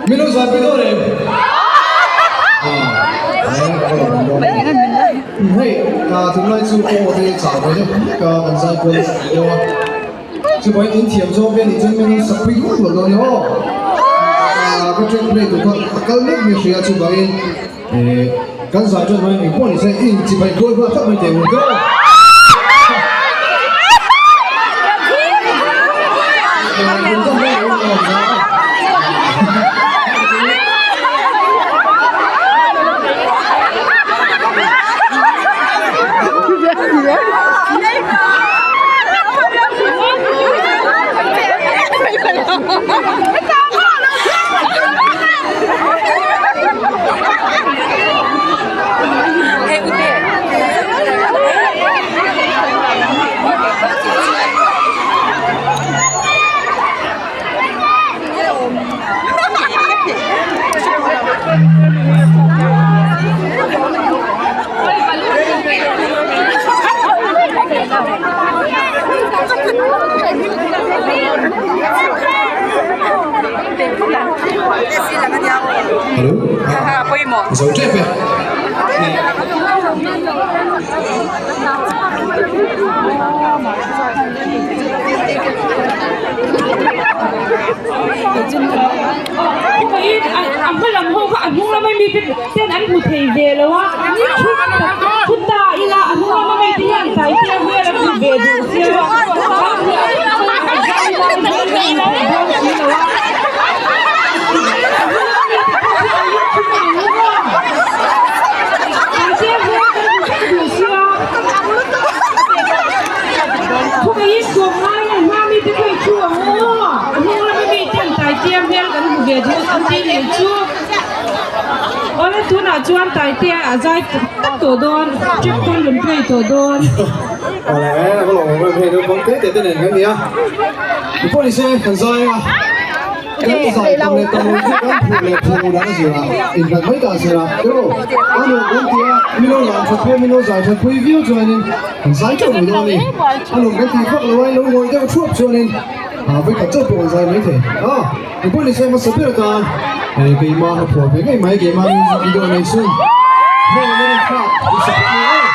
Min lo zai pui dawn em? Hei, tunlai chu aw te chah ve deuh hlek a, kan zai kual nasa tih deuh a. Chubai in thiam zawk ve nih chuan min lo sak pui rual rual dawn nia aw. Ka track play tur kha a kal mek mai hria chuvangin kan zai chuan mai engpawh ni se in chibai kual nghal thlap mai teh ang aw. Hello. Zo tep e. A hma lam ho kha a hnung lama mi te ten an hmu thei ve lo a thu ta ila a hnung lama mi te hian tlai te hmel an hmu ve duh sia Awle tunah chuan Taitea a zai tak tawh dawn, trip pawn rawn play tawh dawn. Awle a va lawm awm em hei naupang te te te nen kan ni a, mi pawh ni se kan zai a. Kan zai tam leh tam lo chu kan phur leh phur lo dan a zir a, inhlat mai ta zir a, ero a nuam kan ti a, mi lo lam that pui a, mi lo zai that pui viau chuanin kan zai teuh mai dawn a ni. A nuam kan tih vak lo a, in lo ngawih deuh thuap chuanin vawi khat chauh pawh kan zai mai thei a, engpawh ni se hmasa ber atan keimah a phuah ve ngei mai, keimah music video nei chhun hmel an rawn thlak duhsak tak mai a.